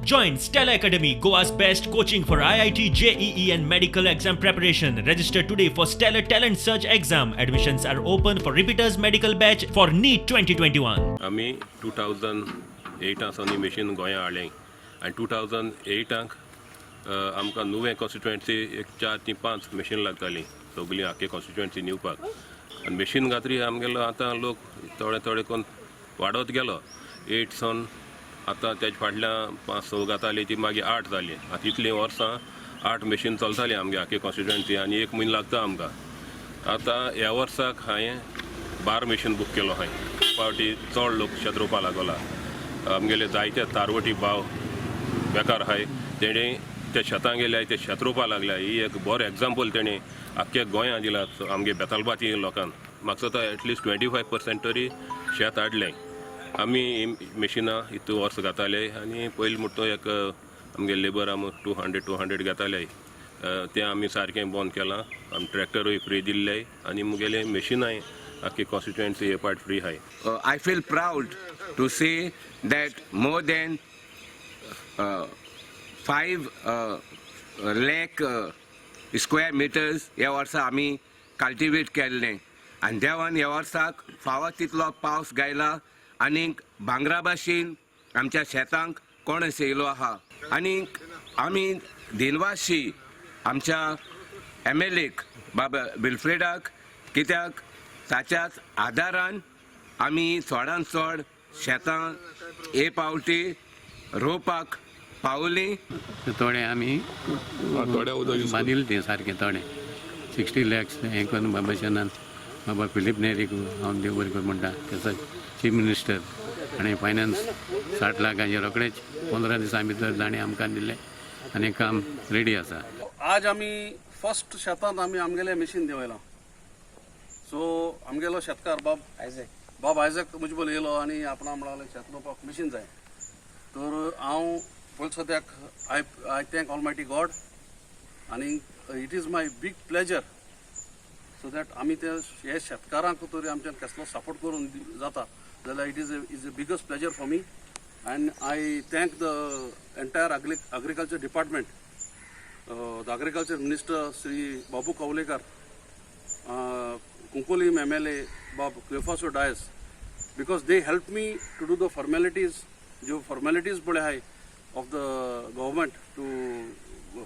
Join Stellar Academy, Goa's best coaching for IIT, JEE, and medical exam preparation. Register today for Stellar Talent Search exam. Admissions are open for repeaters medical batch for NEET 2021. आमी 2008 सावन ही machine गोंया हाडलें आनी 2008 आमकां नुवें constituency एक चार ती पांच मशीन लागतालीं सगळीं आख्खे कॉन्स्टिट्युएन्सी निवपाक. आनी मशीन खातीर आमगेलो आतां लोक थोडे थोडे करून वाडत गेलो. 8 सावन आतां तेजे फाटल्यान पांच स जाताली, ती मागीर 8 जाली. आतां इतलीं वर्सां 8 मशीन चलतालीं आमगे आख्खे कॉन्स्टिट्युएन्सी आनी एक म्हयनो लागता आमकां. आतां ह्या वर्साक हांवें 12 मशीन बूक केलो. हांवें फावटी चड लोक शेत रोवपा लागला. आमगेले जायते तारवटी भाव बेकार आहाय, तेणे ते शेतां गेले, ते शेत रोवपा लागल्या. ही एक बरो एग्जाम्पल तेणे आख्खे गोंयांत दिला आमगे बेतालबाती लोकांक. म्हाका दिसता एटलिस्ट 25% तरी शेत हाडलें. आमी ही मशिनां हितू वर्स घाताले आनी पयलीं म्हणटा तो एक आमगे लेबर आमी 200 200 घेताले, तें आमी सारकें बंद केलां. आमी ट्रॅक्टरूय फ्री दिल्ले आनी मुगेले मशिनांय आख्खी कॉन्स्टिट्युएन्सी हे पार्ट फ्री आहाय. I feel proud to say that more than 5 lakh square meters ह्या वर्सा आमी कल्टिवेट केल्लें आनी देवान ह्या वर्साक फावो तितलो पावस गायला आनीक भांगरा भाशेन आमच्या शेतांक कोण येयलो आहा. आनीक आमी दिनवाशी आमच्या एमएलएक बाबा विल्फ्रेडाक, कित्याक ताच्याच आदारान आमी चडान चड शेतां हे पावटी रोवपाक पावलीं. थोडे आमी थोडे उदक यूज बांदिल्लें तें सारकें थोडे 60 लॅक्स हें करून बाबाशनान बाबा फिलीप नेरीक हांव देव बरें करूं म्हणटा. तेचो चीफ मिनिस्टर आनी फायनान्स 60 लाखांचे रोखडेच 15 दिसां भितर ताणें आमकां दिलें आनी काम रेडी आसा. आज आमी फर्स्ट शेतांत आमी आमगेलें मशीन देंवयलां. सो आमगेलो शेतकार बाब बाब आयजक मुजबल येयलो आनी आपणा म्हणलें शेत रोवपाक मशीन जाय. तर हांव पयलीं सद्याक I thank Almighty God आनी it is my big pleasure so that आमी ते हे शेतकारांक तरी आमच्यान कसलो सपोर्ट करून जाता जाल्यार it is a biggest pleasure for me and I thank the entire agriculture department, the agriculture minister Shri Babu Kavlekar, Cuncolim MLA Bob Cleofacio Dias, because they helped me to do the formalities, जो formalities पळय आहाय of the government to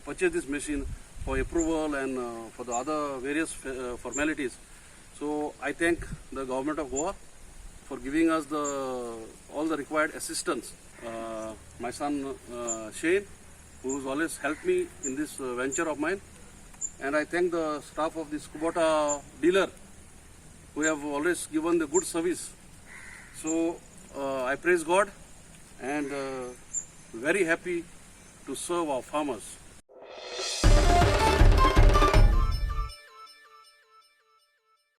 purchase this machine for approval and for the other various formalities. So I thank the government of Goa for giving us the all the required assistance. My son Shane, who has always helped me in this venture of mine, and I thank the staff of this Kubota dealer who have always given the good service. So I praise God and very happy to serve our farmers.